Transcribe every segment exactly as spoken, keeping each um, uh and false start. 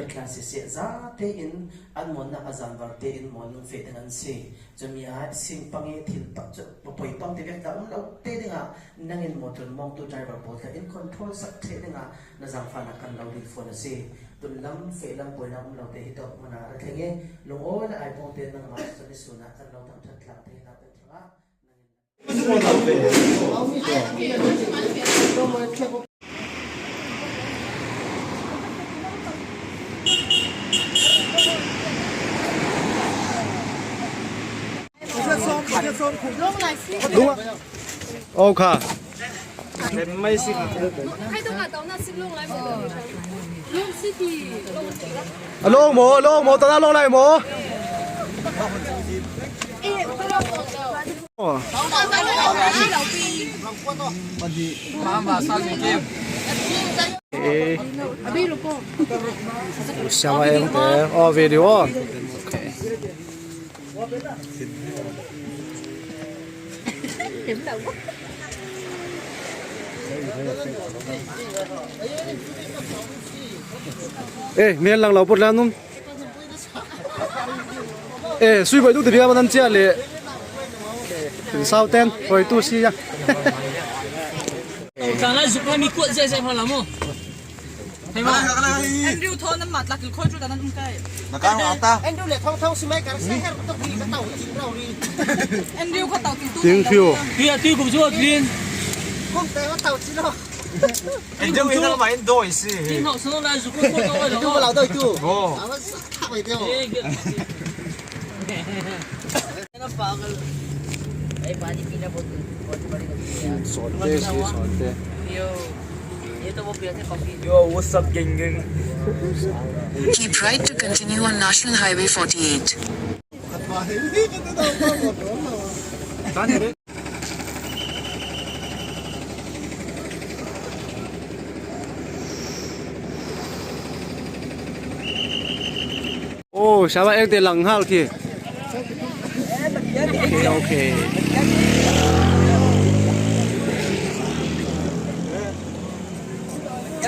Tla sisia zate in an mawnna a zanvarte in mawn lungfeh ding an si. Cumi ah singpang i thil pah cu papoipang ti vek ta um lo te dingah nangin motor mawngtu driver pawl kha in control sak ṭheh dingah na zaangfahnak kan lo dil fawn a si. Tunlam, fehlam, buainak um lo te hi tawk hmanh ah a thleng i lungawi le aipawng te nangmah cun i sun ah kan lo thangṭhat tlang te hi nak kan thang ah. Lung ah. Oh, kha. A lawng maw, a lawng maw, tana lawng lai maw? Eh. Siapa yang teh? Oh, video. Okay. Eh, mel lang lau pot lanum. Eh, sui bai tu te bia ban chia le. Sau ten, hoi tu si ya. Tang lai zuk lai mi kuat zia zia hmanh lam uh. Hei ma. Andrew thaw nan mat lak kil khoi cu ta nan um kai. Na kar ma ta. Andrew le thong thong si mai kar sa her to ki ka tau chin rau ri. Andrew kha tau ki tu. Ting fiu. Ti a ti kum chu a tlin. Kum te wa tau chin lo. Andrew hi na ma in doi si. Ti no so lai zuk ko ko doi lo. Tu la doi tu. Go. Awa sa bai teo. Sawlte si, sawlte. Yo, what's up, gang gang? Keep right to continue on National Highway forty-eight. Oh, siapa yang telang hal ki? Okay, okay.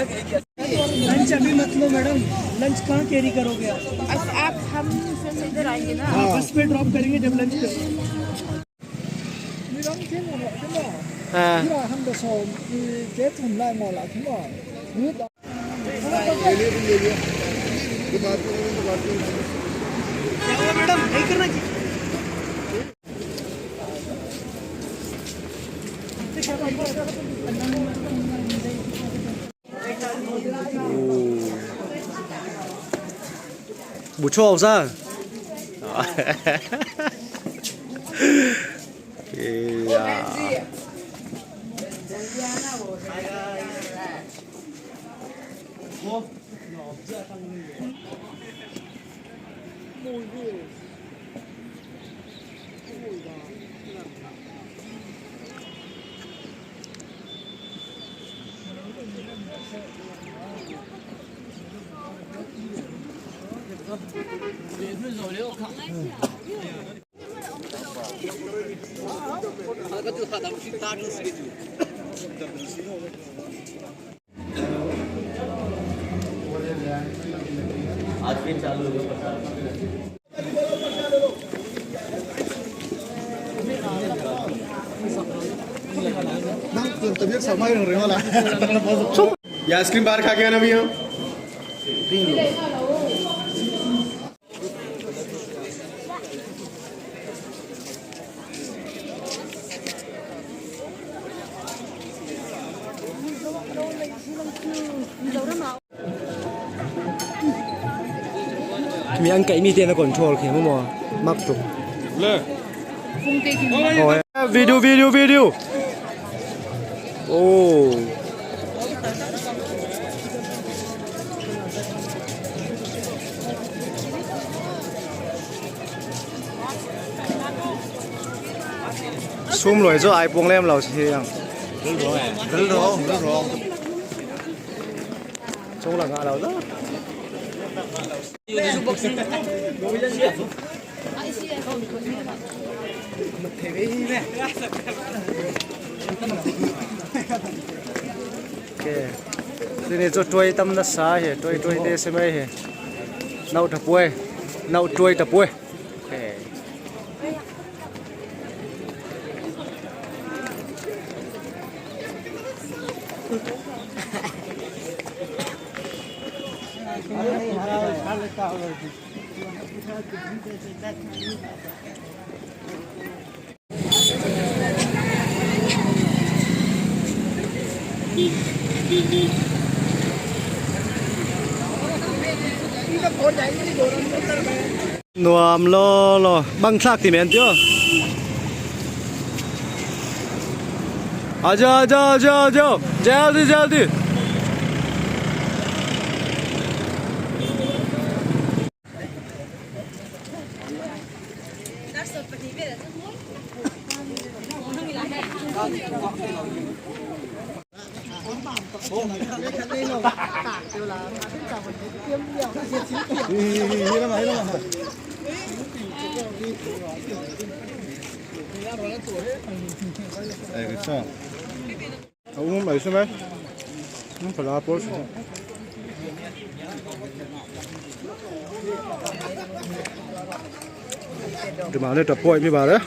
Lunch अभी मत लो madam, lunch कहाँ कैरी करोगे आप? अब आप हम फिर से इधर आएंगे ना। हाँ, बस पे ड्रॉप करेंगे जब लंच करेंगे। Ah. Bu chau sa. Iya. ये आइसक्रीम बाहर खा के आना भैया। Mi an kaih mi te na control khi maw? Mak tuk. Le. Oh, eh, video, video, video. Oh. Sum loi cu ai pong lem lo si ang. Ril ro, ril ro. Chung la ngah lo lo. Okay. Tuni cu tuai tam nasa hi, tuai tuai te si mai hi. Nau ta puai, nau tuai ta puai. Nuam lo lo, bang thlak ti men tio. Aja, aja, aja, aja. Jaldi, jaldi. Ei, kisa. A um mai su mai. Um pala por su. Di ma le ta poi mi ba le.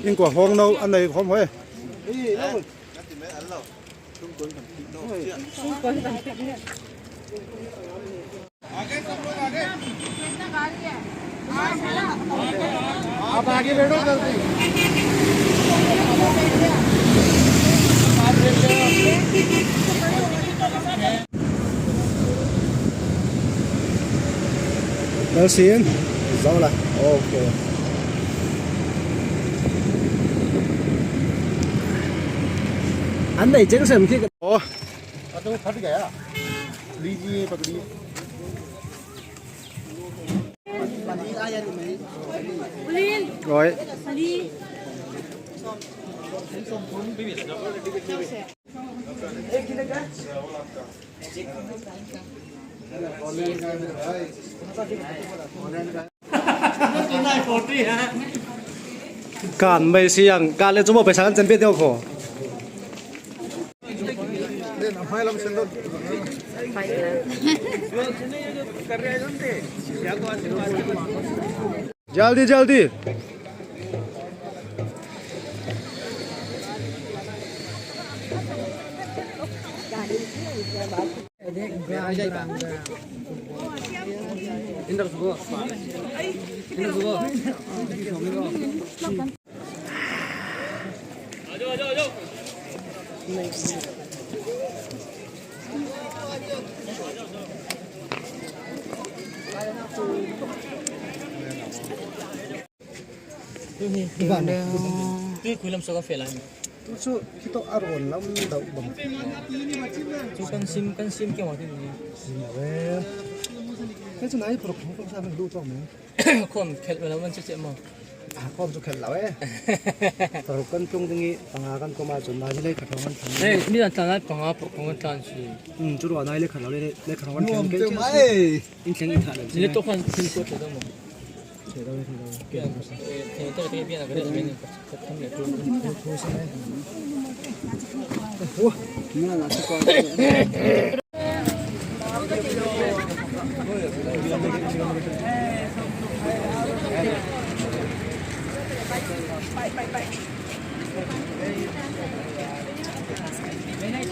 In ko hong no an nei khom hoi. आप आगे बैठो जल्दी। Lal Sin. Zo la. Ok. An nei cheng sem khi. Oh. Ado phat gaya. Lijye, pakdiye. Rồi. Kan mai siang, kan le chumo paisa kan chen pe teo ko. Jaldi, jaldi. Tui khui lam suak a feh lai. Tu chu khito a rawn lam deuh bang. Chu kan sim, kan sim keu a ti ni. Sim lo e. Kan chu nai paruk paruk sa kan duh tawk mai. Khawm khelh lo man chu che maw. A khawm chu khelh lo e. Paruk kan tlung ding i panga kan kawm a chun nai lei khat hrawng kan thlang. Ei, mi dan tlan nai panga paruk hrawng kan tlan si. Hmm, chu ruah nai lei khat lo lei, lei khat hrawng kan thlang kei chu. In thleng in thah lo. Ni le tawk khan thil kuat lo maw.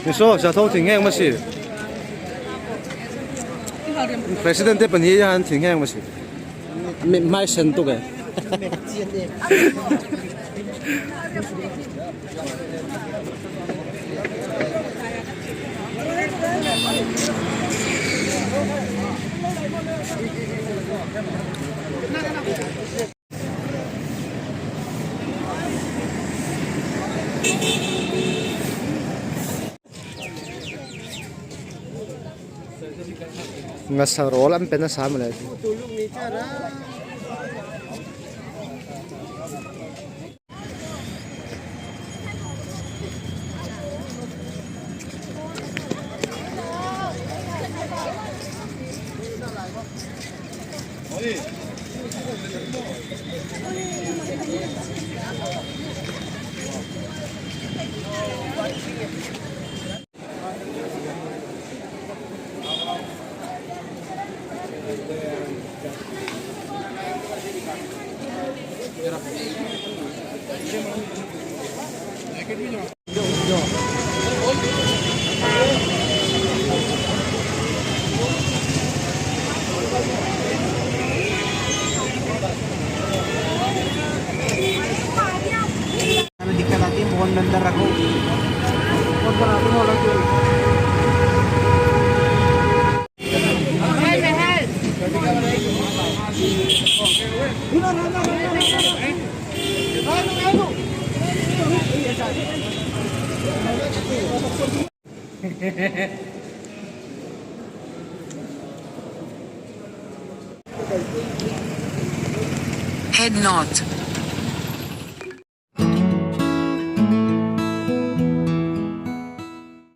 Ni so, sa tho thing heng ma si. President te pahnih a han thing heng ma si. Mi, mai sen tuk e. Ngasa rawl an pe nasa mawle. Ano, dikkatati, mohon bentar aku. Head North.